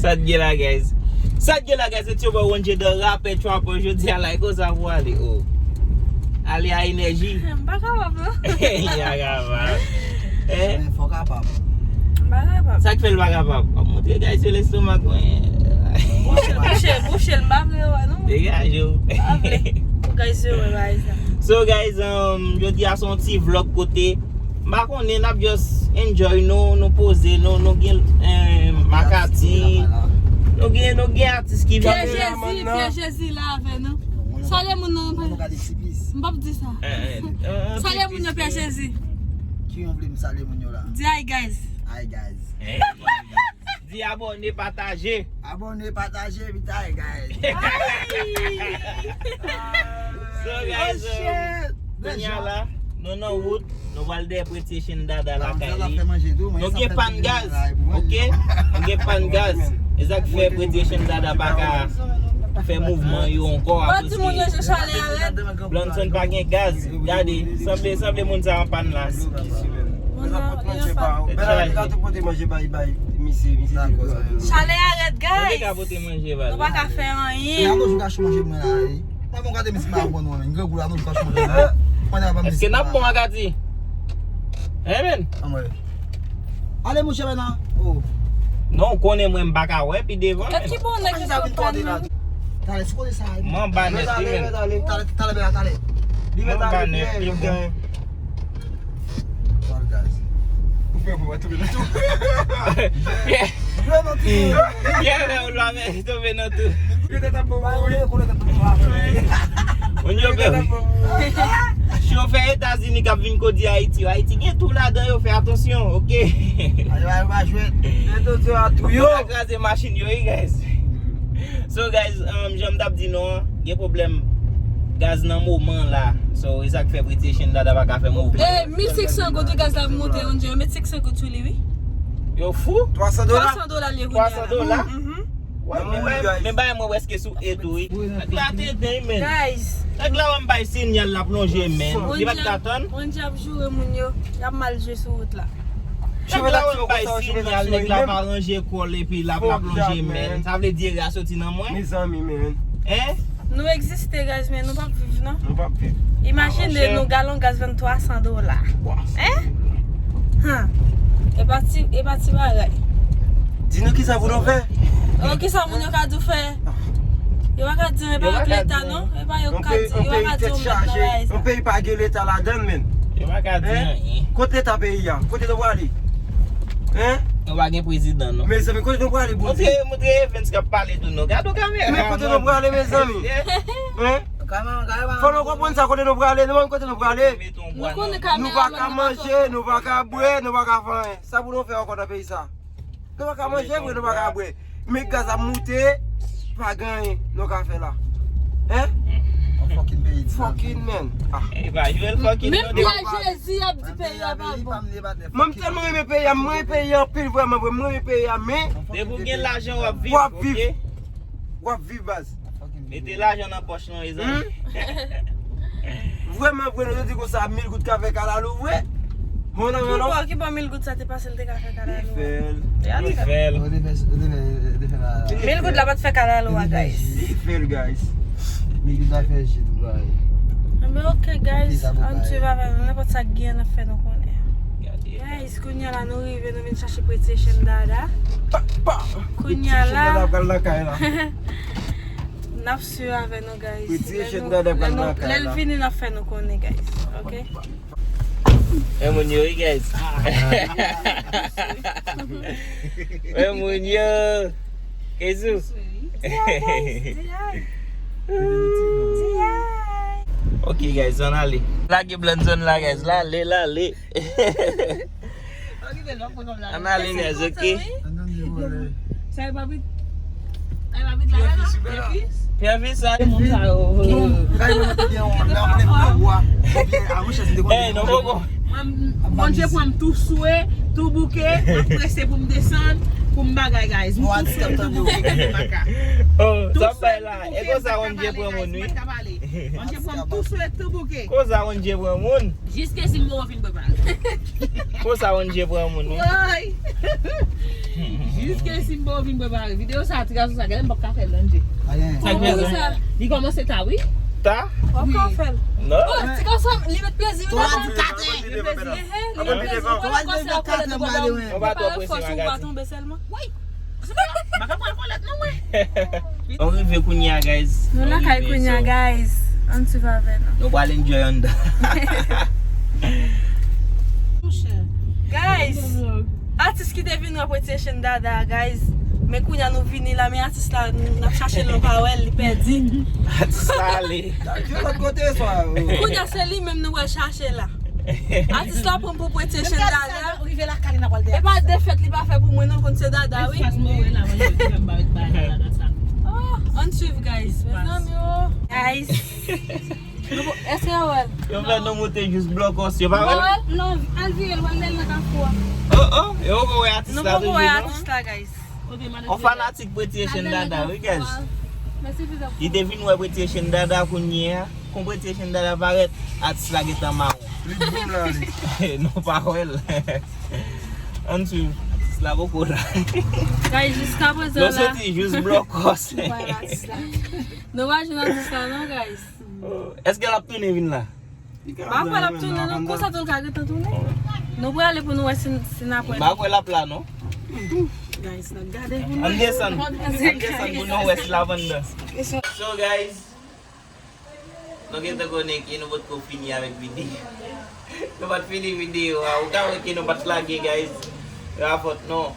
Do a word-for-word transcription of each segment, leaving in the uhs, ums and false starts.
Sa t gen la, guys. Sa t gen la, guys. Se ti yo bò Ronje dan rapè trapper jodi a, like, kosa pou ale, oh. Ale a enèji. M pa kapab, non. Li pa kapab. Eh? Men fò kapab. M pa kapab. Sa k fè l pa kapab? W ap montre guys yo lestomak mwen. Bouche l, bouche l, bouche l, m pa vle wè, non. Degaje w. M pa vle. Pou guys yo wè bagay sa. So, guys, um, jodi a se yon ti vlog kote M pa konnen, n ap just enjoy nou, nou poze nou, nou gen, eh, Makati, nou gen, nou gen atis ki vin. Pyè Jezi, Pyè Jezi la avè nou. Salye moun nan. M p ap di sa. Eh, eh, eh, salye moun nan, Pyè Jezi. Ki yon vle m salye moun yo la? Di hi guys. Hi guys. Eh? Di abòne, pataje. Abòne, pataje, vit hi guys. So, guys, oh, shit. Kounye a la, nou nan wout, nou pral dèyè Pretty Asian Dada lakay li. Nou gen pann gaz, ok? Nou gen pann gaz. E sa k fè Pretty Asian Dada pa ka fè mouvman yo ankò akoz ke Blanson pa gen gaz. Gade, sanble, sanble moun sa an pann la. Chalè a rèd, guys. Nou pa ka pote manje ba l. Nou pa ka fè anyen. E alò, jou ka chanje mwen la, e. Pa bon gade mizik mwen aprann mwen, men grangou la, nou ka chanje mwen. Èske n ap bon, Akati? Hein, men? Anmwey. Ale, mouche, men nan. Oh. Non, ou konnen mwen, m pa ka wè pi devan, men. Gad ki bon nèg yo pran nan. Talè, si kote sa, e. Mwen anba nèt, wi, men. Talè, talè, talè, talè. Mwen anba nèt, pi bon. Pyè. Pyè, lè ou la, men, tonbe nan tou. Moun yo pè. Chofè Etazini k ap vin kondui Ayiti yo. Ayiti gen tou ladan yo, fè atansyon, ok? Ayo, ayo, pa jwèt. Fè atansyon a tou yo. Yo pa kraze machin yo, wi, guys. So, guys, um, jan m t ap di nou an, gen pwoblèm gaz nan moman la. So, e sa k fè Pretty Asian Dada pa ka fè mouvman. Eh, mil senk san goud wi gaz la ap monte, on dirait yo met senk san goud sou li, wi. Yo fou? Twa san dola? Twa san dola li ye kounye a la. Twa san dola? Mhm. Wè, men bay, men bay mwen prèske sou e tou, wi. Nèg la te den, men. Guys. Nèg la wè m bay sinyal, l ap lonje men. Li pa t ka tann. Wendy ap joure moun yo. Y ap mal jwe sou wout la. Nèg la wè m bay sinyal, nèg la pa ranje kò l epi l ap, l ap lonje men. Sa vle di erè a soti nan mwen? Mezanmi, men. Hein? Nou egziste, guys, men nou p ap viv, non. Nou p ap viv. Imajine nou, galon gaz vann twa san dola. Hein? Hein. E pa ti, e pa ti bagay. Di nou kisa pou nou fè. Oh, kisa moun yo ka di w fè? Yo pa ka di anyen, e pa yo k Leta, non. E pa yo k ka di, yo pa ka di yon mèt nan bagay sa. Yon peyi pa gen Leta ladan l, men. Yo pa ka di anyen. Kote Leta peyi a? Kote nou prale? Hein? Nou pa gen prezidan, non. Mezanmi, kote nou prale, Bondye? Montre, montre Evens k ap pale tou, non. Gade yon kamera. Men kote nou prale, mezanmi? Hein? Fò nou konprann sa, kote nou prale, nou menm kote nou prale. Nou pa ka manje, nou pa ka bwè, nou pa ka fè anyen. Sa pou nou fè ankò nan peyi sa? Nou pa ka manje vre, nou pa ka bwè. Men gaz ap moute, pa gen anyen nou ka fè la. Hein? Fucking peyi. Fucking, man. Ah. Ey, pa jwe l fucking non. Menm Pyè Jezi ap di peyi a pa bon. Mwen, m tèlman renmen peyi a, m renmen peyi a anpil, vrèman vre, m renmen peyi a, men. Depi w gen lajan, w ap viv, w ap viv, ok? W ap viv, baz. Mete lajan nan pòch nou, mezanmi. Hmm? Vrèman vre, nou te di konsa, mil goud ka fè kalalou vre. Bon, non, non, non. Ki bò, ki bò mil goud sa te pase, l te ka fè kalalou a? Li fè l. Li fè l. Mil goud la pa t fè kalalou a, guys. Li fè l, guys. Mil goud la fè jit, bray. Enben, ok, guys, ann swiv avè nou. Nenpòt sa k gen, n ap fè nou konnen. Guys, kounye a la, nou rive, nou vin chache Pretty Asian Dada. Pa, pa. Kounye a la. Pretty Asian Dada pral lakay la. N ap swiv avè nou, guys. Pretty Asian Dada pral lakay la. Lè l vini, n ap fè nou konnen, guys. Ok? E moun yo, wi, guys. E moun yo. Kezou. Di hi, guys. Di hi. Di hi. Ok, guys, ann ale. Lage Blanson la, guys. Lale, lale. Ann ale, guys, ok? Sa e pa vit. Sa e pa vit la, non? Pyè Fis? Pyè Fis, sa. Moun sa yo. Ey, non, poko. Mwen, Bondye pran m tou swe, tou bouke, m ap prese pou m desann, pou m bagay, guys. M tou swe, tou bouke, guys, maka. Oh, sa bay la. E konsa Bondye pran moun, wi. Manje pran m tou sou lèt tou bouke. Konsa manje pran moun. Jiske si m bon vin prepare. Konsa manje pran moun, wi. Woy. Jiske si m bon vin prepare. Videyo sa, ti gason sa, gade m p ap ka fè l manje. Sa k fè sa? Li kòmanse ta, wi. Ta? W ap ka fè l. Non. Oh, ti gason, li met plezi, wi. Li met plezi. Ehe, li met plezi. Ou pa wè kòman se ap fè lè nou pran dòmi. Prepare fòs ou pa tonbe sèlman. Wi. M pa ka pran kolèt non mwen. Nou rive kounye a, guys. Nou lakay kounye a, guys. Ann swiv avè nou. Nou pral enjoy anndan. Guys, atis ki te vin wè Pretty Asian Dada, guys. Men kounye a nou vini la, men atis la, n ap chache l, nou pa wè l, li pèdi. Atis la ale. Kounye a se li menm nou pral chache la. Atis la pran m pou Pretty Asian Dada. Rive lakay li n ap pral de. E pa defèt li pa fè pou mwen non, l konn se Dada wi. Espas mwen wè la, mwen yo te fè m ba dada sa. Oh, ann swiv guys. Mezanmi oh. Guys. Èske yo wè l? Yo fè nou moute jis blokòs, yo pa wè l? Non, al vire l, wè l nan kafou a. Oh oh, yo poko wè atis la toujou non? Nou poko wè atis la guys. On fanatik Pretty Asian Dada wi guys. Li te vin wè Pretty Asian Dada kounye a. Kon Pretty Asian Dada parèt, atis la gentan mawon. Li boum la li. Nou pa wè l. Ann swiv. Atis la poko la. Guys, jiska prezan la. Nou soti jis blokòs. Nou pa jwenn atis la non guys. Èske l ap tounen vin la? M pa kwè l ap tounen non, konsa tou l ka gentan tounen. Nou prale pou nou wè si, si n ap wè. M pa kwè l ap la non. Guys, n ap gade pou nou. Ann desann. Ann desann pou nou wè si l ap anndan. So guys, nou gentan konnen ke nou potko fini avèk videyo. Nou pa t fini videyo a. Ou ka wè ke nou pa t lage guys. E pa fòt nou.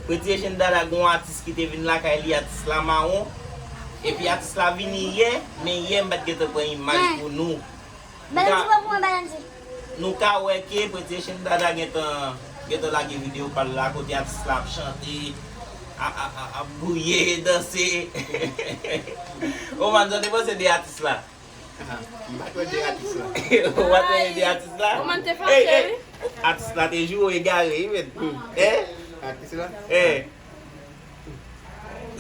Pretty Asian Dada gon atis ki te vin lakay li, atis la mawon. Epi atis la vini yè, men yè m pa t gentan pran imaj pou nou. Balansi pa pou mwen, balansi. Nou ka wè ke Pretty Asian Dada gentan, gentan lage videyo pa l la kote atis la ap chante, ap, ap, ap, ap gouye, danse. Oman, sa w te panse de atis la? Ah, m pa t wè de atis la. Ou pa t wè de atis la? Oman te fache wi. Atis la te joure egare wi, men. Eh? Atis la? Eh.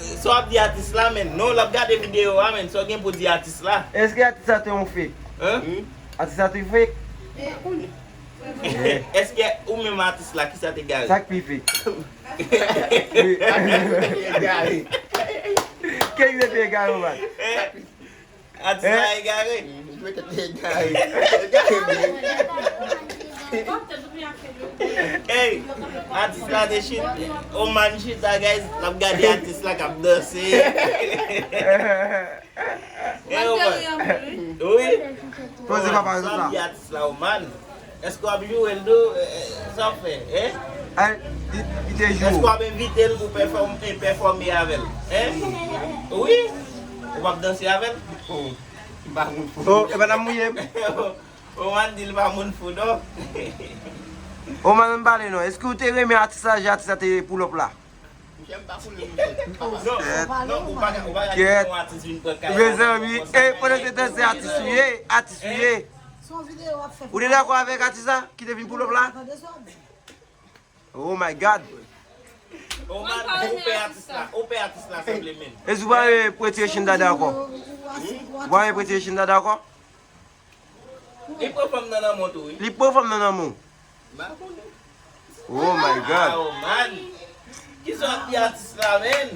Sa w ap di atis la, menn? Non, l ap gade videyo a, menn. Sa w gen pou di atis la? Èske atis la te yon fake? Hein? Atis la te fake? Èske ou menm atis la, kisa te gare? Sa k pi fake? Egare. Kèk te pi egare, man? Atis la egare. Petèt li egare. Egare vre. Hey, atis la te chita. Oman chita, guys. L ap gade atis la k ap danse. Hey, Oman. Wi. Poze papa sa. Sa di atis la, Oman. Èske w ap joure l tou? Eh, eh, sa w ap fè? Eh? Ay, li, li te joure. Èske w ap envite l pou pèfòm-, eh, pèfòme avè l? Eh? Wi? Ou p ap danse avè l? Oh, m pa moun fou. Oh, e pa n ap mouye m. Oman di l pa moun fou, non? Oman, ann pale non. Èske w te renmen atis la, jan atis la te pull up la? Misye m pa konnen misye. Non, non, ou pa ka, ou pa ka di yon atis vin pran kay la. Mezanmi, e, pandan se tan se atis ou ye, atis ou ye. Ou te dakò avèk atis la ki te vin pull up la? Oh my God. Oman, ou pè atis la, ou pè atis la sanble menm. E si w pa renmen Pretty Asian Dada ankò? Ou pa renmen Pretty Asian Dada ankò? Li pran fanm nan nan men w tou, wi. Li pran fanm nan nan men w. M pa konnen. Oh my God. Ah, Oman. Kisa w ap di atis la, menn?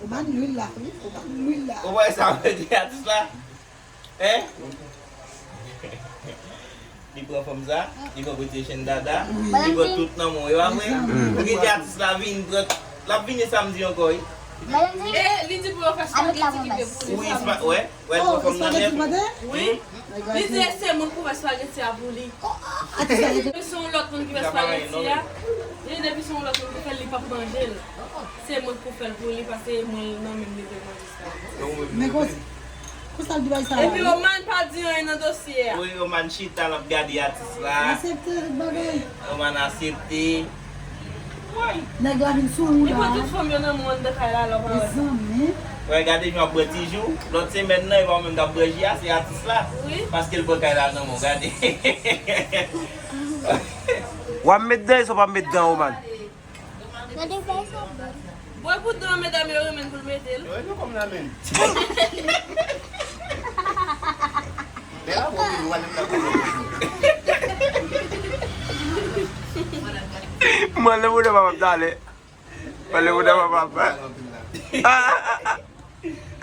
Oman lwil la, wi. Oman lwil la. Ou wè sa w di atis la? Hein? Li pran fanm sa, li pran Pretty Asian Dada, li pran tout nan men w, e pa vre? Ou kite atis la vin pran, l ap vini samdi ankò, wi. E, li di pou yo fè spageti ki vle pou li. Wi, wè, wè, l pran fanm nan nèt. Wi. Li di se mwen k pou fè spageti a pou li. Depi se yon lòt moun ki fè spageti a, li depi se yon lòt moun ki fè l, li p ap manje l. Se mwen k pou fè l pou li, paske mwen nan men m li te manje spageti. Men konsa, konsa l di bay sa la. Epi Oman pa di anyen nan dosye a. Wi, Oman chita, l ap gade atis la. Aksepte tout bagay. Oman aksepte. Nèg la vin sou ou la. Li pran tout fanm yo nan men w anndan kay la, lè w pa wè. Mezanmi. Wè, gade jan w ap bwè ti ji w. Lòt semèn nan, e pa ou menm k ap bwè ji a, se atis la. Wi. Paske l pran kay la nan men w, gade. W ap met dan, e sa w p ap met dan, Oman? Gade kay sa. Bwè pou dan, medam yo renmen pou l mete l. Yo, yo kòm la menm. Mwen, lè mwen pa p talè. Mwen, lè mwen pa p.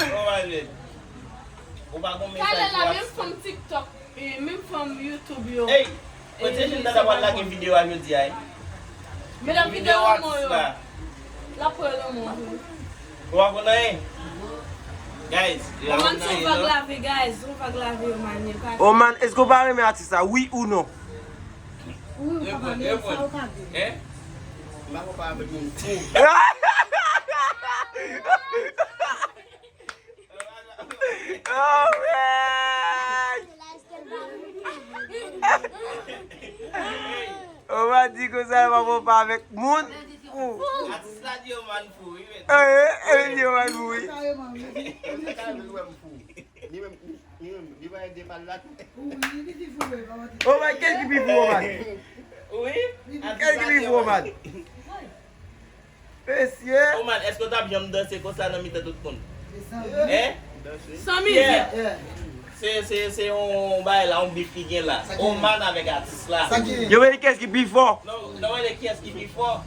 Ou pa jwenn. Ou pa gon mesaj. Talè la, menm fanm TikTok, e, menm fanm YouTube yo. Ey, Protégé Nanda pral lage videyo a jodi a, wi. Men l ap kite lanmò yo. L ap pran lanmò yo. Ou pa konn anyen? Guys, Oman, se yon vag lave, guys. Yon vag lave, Oman, ye pa. Oman, èske w pa renmen atis la? Wi ou non? Wi, ou pa pale, sa ou ka di. Hein? M pa konn pa avèk moun fou. Alright! Oman di konsa, l pa konn pa avèk moun fou. Atis la di Oman fou, wi, men. Eh, eh, li di Oman fou, wi. Li menm, li, li menm, li pa ede pa l la. Wi, li di fou, wi, pa manti. Oman, kèl ki pi fou, Oman? Wi. Kèl ki pi fou, Oman? Mesye. Oman, èske w t ap janm danse konsa nan mitan tout moun? Hein? San mizik. Yeah. Se, se, se yon bagay la, yon bif ki gen la. Oman avèk atis la. Yo, men kès ki pi fò? Non, non, men kès ki pi fò?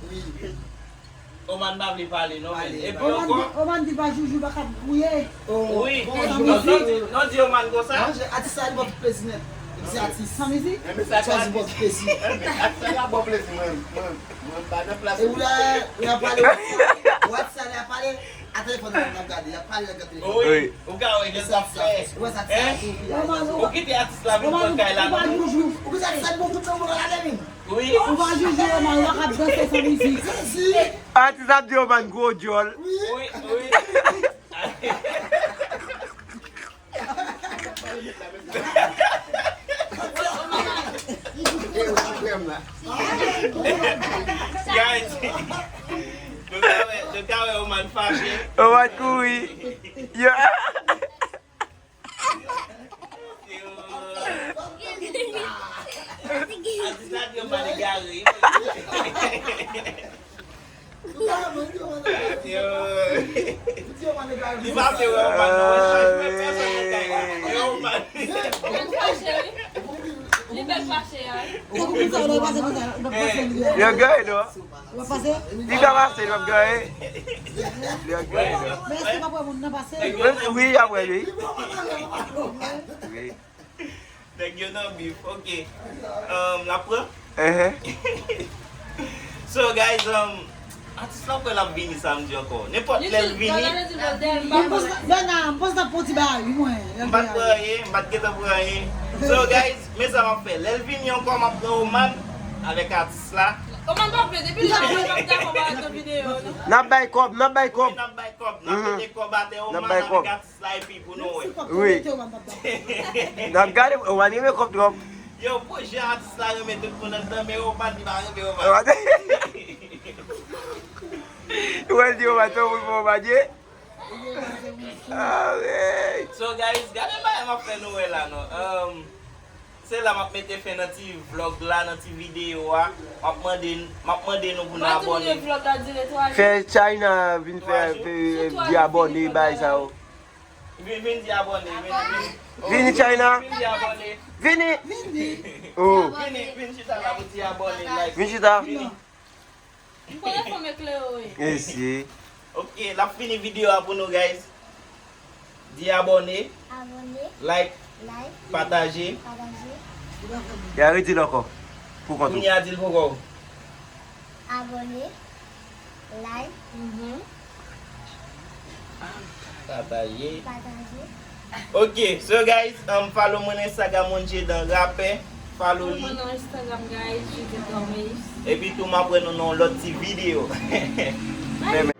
Oman pa vle pale, non, men. Epi ankò. Oman di pa Joujou pa ka gouye. Wi. Non, non, di, non, di Oman konsa. Non, atis la, li ba w tout plezi nèt. Li se atis. San mizik? Li chwazi ba w tout plezi. Atis la ba w plezi, mwen, mwen, mwen pa nan plas. E ou la, ou la pale, WhatsApp, WhatsApp, la pale. A telefòn nan, n ap gade, y ap pale nan telefòn. Wi. Ou ka wè jan sa fè. Ou wè sa, sa, sa, sa. Ou kite atis la vin pran kay la, non? Ou kite atis la vin pran tout nan moun la, la, vin. Wi. Ou pa jije, man, w ap danse san mizik. Atis ap di yo ban gwo djòl. Wi, wi. Guys, nou ka wè, nou ka wè Oman fache. Oman kouri. Yo. Atis la di Oman egare. Yo. Li pa vle wè Oman, non, mwen chanje pèsòn nan kay la. E Oman. Li bèk fache, wi. Li bèk fache, wi. Yo, gay, non. Li ka pase, li p ap genyen. Li ap genyen. Men èske w pa wè moun nan pase? Wi, y ap wè li. Wi. Nèg yo nan bif, ok. Um, l ap pran? So, guys, um, atis la, kwè l ap vini samdi ankò. Nenpòt lè l vini. Dona, m panse l ap pran ti bagay, wi, mwen. M pa t pran anyen, m pa t gentan pran anyen. So, guys, men sa m ap fè. Lè l vini ankò, m ap pran Oman avèk atis la. Oman pa vle, depi l la, mwen p ap dakò parèt nan videyo, non. N ap bay kòb, n ap bay kòb. Wi, n ap bay kòb, n ap mete kòb atè, Oman avèk atis la, epi pou nou wè. Wi. N ap gade, Oman renmen kòb twòp. Yo, pou jan atis la renmen tout moun anndan, men Oman li pa renmen Oman. Ou wè l di Oman, se yon moun pou Oman ye. Alright. So, guys, gade bagay m ap fè nou wè la, non. Um, se la m ap mete fen nan ti vlog la, nan ti videyo a. M ap mande, m ap mande nou pou nou abòne. Fè China vin fè, fè, di abòne, bay sa yo. Vin, vin di abòne, vin, vin. Vini, China. Vin di abòne. Vini. Oh. Vini, vin chita la pou di abòne, like. Vin chita. Vini. M konnen fanm eklere w ye. Mesye. Ok, l ap fini videyo a pou nou, guys. Di abòne. Abòne. Like. Like. Pataje. Pataje. Y a redi l ankò. Pou kont ou. Kounye a di l pou kò w. Abòne. Like. Mhm. Pataje. Pataje. Ok, so guys, um, follow mwen nan Instagram, Onjedan Rapè. Follow li. Follow mwen nan Instagram, guys, Judith Dormeus. Epi tou, m ap wè nou nan yon lòt ti videyo. Bye.